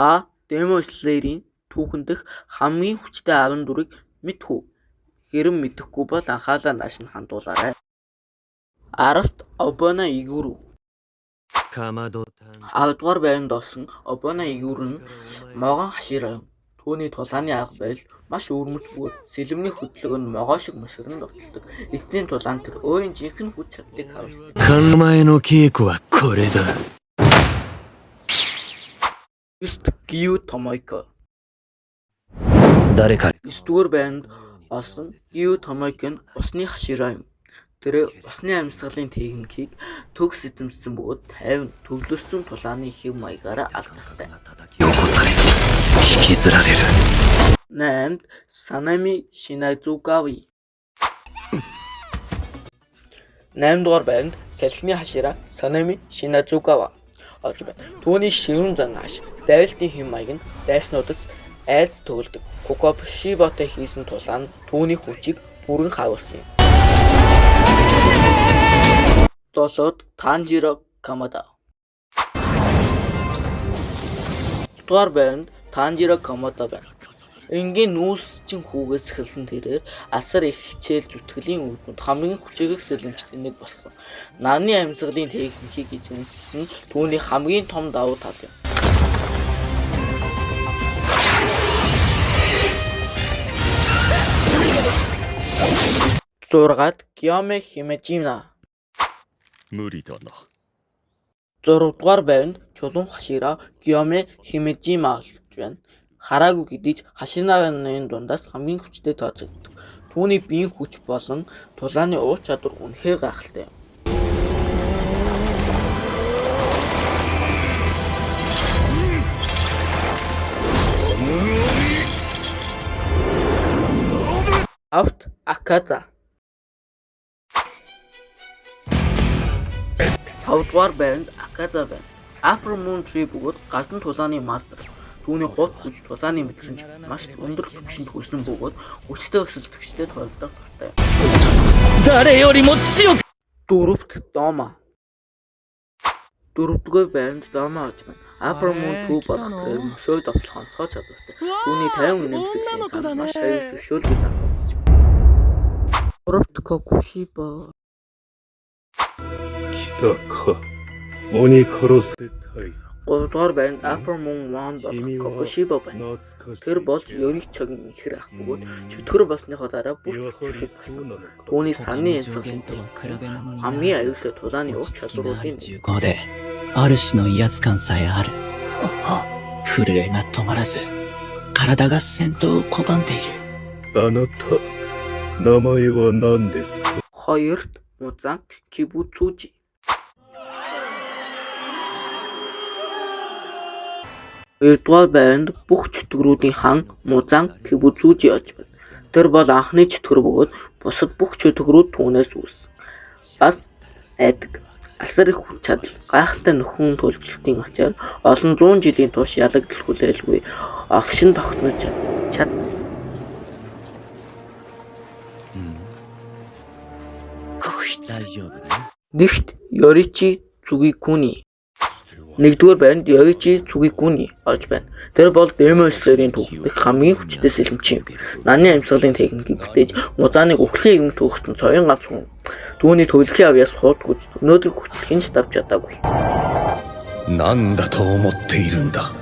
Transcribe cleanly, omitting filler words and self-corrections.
Та Demon Slayer-ийн түүхэн дэх хамгийн хүчтэй 14-ийг мэдэх үү? Хэрэв мэдэхгүй бол анхаалаа нааш нь хандуулаарай. 10-т Обона Игүрү. 10-р байранд орсон Обона Игүрү нь могоон хашир юм. Түүний тулааны арга барил маш өвөрмөц бөгөөд сэлэмний хөдөлгөөн нь могой шиг мөсгөрөнд довтолдог. Эцсийн тулаанд тэр өөрийн жинхэнэ хүч чадлыг харуулсан. 9-т Гию Томоико. 9-р байранд орсон Гию Томоико нь усны хашираа юм. Тэр усны амьсгалын техникийг төгс эзэмшсэн бөгөөд тайван, төвлөрсөн тулааны хэв маягаараа алдартай. 8-д Санами Шиназугави. 8-р байранд салхины хашираа Санами Шиназугава орж байна. Түүний ширүүн зан ааш, дайралтын хэв маяг нь дайснуудад айдас төгөлдөг. Кокобшиботой хийсэн тулаан нь түүний хүчийг бүрэн харуулсан юм. 7-д Танжиро Камада. 7-р байранд Танжиро Камада байна. Энгийн нүүлсчин хүүгээс эхэлсэн тэрээр асар их хичээл зүтгэлийн үр дүнд хамгийн хүчирхэг сэлэмчдийн нэг болсон. Нарны амьсгалын техникийг эзэмшсэн нь түүний хамгийн том давуу тал юм. 6-д Киоме Химежима. 6-р байранд Чулуун хашираа Киоме Химежима болж байна. Хараагүй хэдий ч хаширын дундаас хамгийн хүчтэй тооцогддог. Түүний биеийн хүч болон тулааны ур чадвар үнэхээр гайхалтай юм. 5-т Аказа. 5-р байранд Аказа байна. Upper Moon 3 бөгөөд гадна тулааны мастер. Түүний хурд хүч, тулааны мэдрэмж маш өндөр түвшинд хүрсэн бөгөөд хүчтэй өрсөлдөгчтэй тулалдах дуртай. 4-т Дома. 4-р байранд Дома орж байна. Upper Moon 2 болох тэрээр мөсөө довтлох онцгой чадвартай. Түүний 50 нэмсэглэлийн сан маш аюул зөвшөөрөлгүй зан болж байна. 3-т Кокушибо. 3-р байранд Upper Moon 1 болох Кокушибо байна. Тэр бол Ёричогийн ихэр ах бөгөөд чөтгөр болсныхоо дараа бүр чөтгөрхийг болсон. Түүний санны амьсгалын техник хамгийн аюултай тулааны ур чадваруудын нэг. ある種の威圧感さえある。震えが止まらず、体が戦闘を拒んでいる。あなた、名前は何ですか？ 2-т Музан Кибүцүжи. 2-р байранд бүх чөтгөрүүдийн хаан Музан Кибүцүжи орж байна. Тэр бол анхны чөтгөр бөгөөд бусад бүх чөтгөрүүд түүнээс үүссэн. Бас айдаг. Асар их хүч чадал, гайхалтай нөхөн төлжилтийн ачаар олон зуун жилийн турш ялагдал хүлээлгүй олгшин тогтнож чадсан. 1-т Ёричи Цүгикүни. 1-р байранд Ёричи Цүгикүни орж байна. Тэр бол Demon Slayer-ийн түүхэн дэх хамгийн хүчтэй сэлэмчин юм. Нарны амьсгалын техникийг бүтээж Музаныг үхлийн эгмэгт төгссөн цоён ганц хүн. Түүний төлөлийн авьяас хурд хүч өнөөдөр хүртэл хэн ч давж чадаагүй. 何だと思っているんだ。